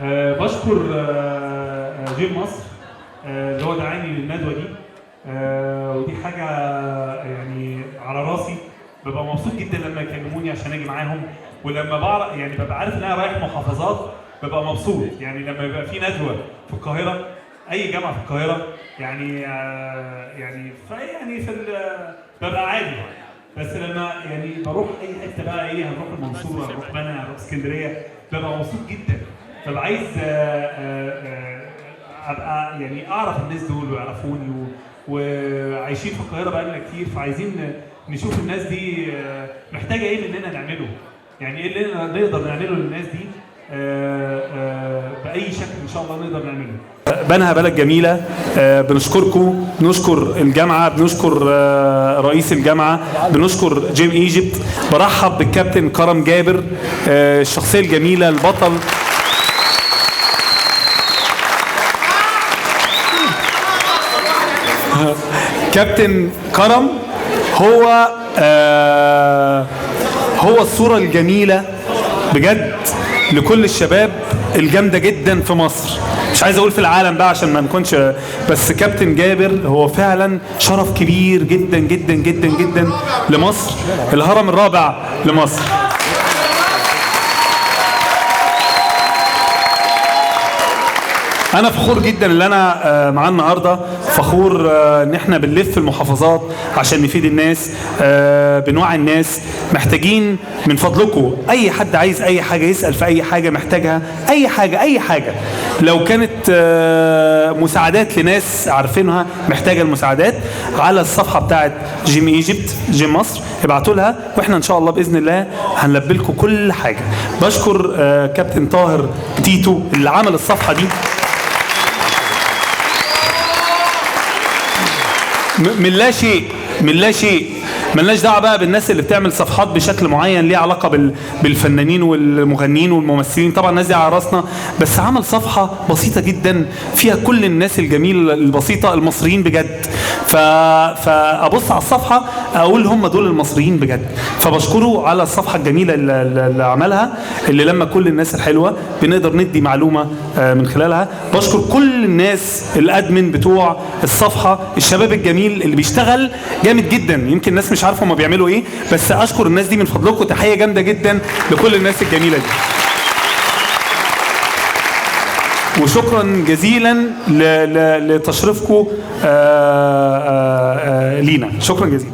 بشكر جيم مصر اللي هو دعاني للندوه دي، ودي حاجة يعني على راسي. ببقى مبسوط جدا لما يكلموني عشان اجي معاهم، ولما بعرف يعني ببقى عارف ان انا رايح محافظات ببقى مبسوط. يعني لما يبقى في ندوه في القاهرة، اي جامعه في القاهرة، يعني يعني في يعني في ببقى عادي. بس لما يعني بروح اي حتة بقى، ايه، هنروح المنصوره، هنروح بنها، هنروح اسكندريه، ببقى مبسوط جدا. ببقى عايز ابقى يعني اعرف الناس دول ويعرفوني، وعايشين في القاهرة بقالنا كتير، فعايزين نشوف الناس دي محتاجه ايه مننا نعمله، يعني ايه اللي نقدر نعمله للناس دي باي شكل ان شاء الله نقدر نعمله. بنها بلد جميلة، بنشكركم، بنشكر الجامعة، بنشكر رئيس الجامعة، بنشكر Gem Egypt. برحب بالكابتن كرم جابر، الشخصية الجميلة البطل. كابتن كرم هو الصورة الجميلة بجد لكل الشباب الجامدة جدا في مصر، مش عايز اقول في العالم بقى عشان ما نكونش، بس كابتن جابر هو فعلا شرف كبير جدا جدا جدا جدا لمصر، الهرم الرابع لمصر. انا فخور جدا اللي انا معاه النهارده، فخور ان احنا بنلف المحافظات عشان نفيد الناس، بنوعي الناس. محتاجين من فضلكم اي حد عايز اي حاجة يسال في اي حاجة محتاجها، اي حاجة، اي حاجة، لو كانت مساعدات لناس عارفينها محتاجه المساعدات، على الصفحة بتاعه Gem Egypt، Gem مصر، ابعتوا لها واحنا ان شاء الله باذن الله هنلبي لكم كل حاجة. بشكر كابتن طاهر تيتو اللي عمل الصفحة دي من لا شيء، من لا شيء. ملناش دعوه بقى بالناس اللي بتعمل صفحات بشكل معين ليها علاقة بالفنانين والمغنيين والممثلين، طبعا الناس دي على راسنا، بس عمل صفحة بسيطة جدا فيها كل الناس الجميلة البسيطة المصريين بجد. فابص على الصفحة اقول هم دول المصريين بجد. فبشكره على الصفحة الجميلة اللي عملها، اللي لما كل الناس الحلوة بنقدر ندي معلومة من خلالها. بشكر كل الناس الادمن بتوع الصفحة، الشباب الجميل اللي بيشتغل جامد جدا، يمكن الناس مش عارفه هما بيعملوا ايه، بس اشكر الناس دي من فضلكم. تحية جامدة جدا لكل الناس الجميلة دي، وشكرا جزيلا لتشريفكم لينا. شكرا جزيلا.